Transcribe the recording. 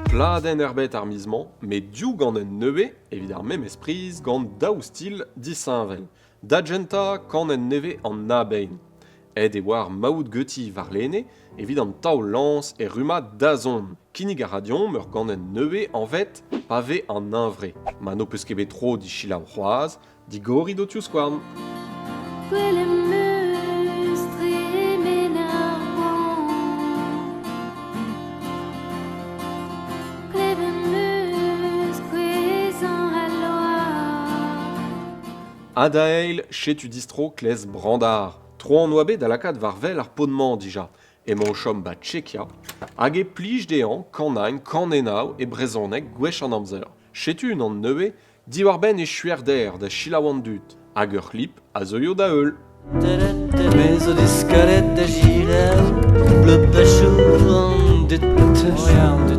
Pladenn erbet ar miz-mañ, met div ganenn nevez evit ar memes priz gant daou stil disheñvel. Da gentañ kanenn nevez an Abein. Aet e oa ar maout ganti warlene evit an taol-lañs er rummad dazont. Kinnig a ra deomp ur ganenn nevez anvet Pa vez an hunvre. Ma n'ho peus ket bet tro d'he selaou c'hoazh, Digorit ho tivskouarn. Gwell em eus tremen ar goañv. Klevet em eus kouezhañ al loar. Ha da eil, setu distro Klez Brandar. Tro an oa bet da lakaat war wel ar paotr-mañ dija. Emañ o chom 'ba Tchekia hag e plij dezhañ kanañ kanennoù e brezhoneg gwech an amzer. Setu unan nevez Diwar-benn e skuerder da selaou an dud hag ur c'hlip a zeuio da heul. Me zo diskaret da giler bleu an dud.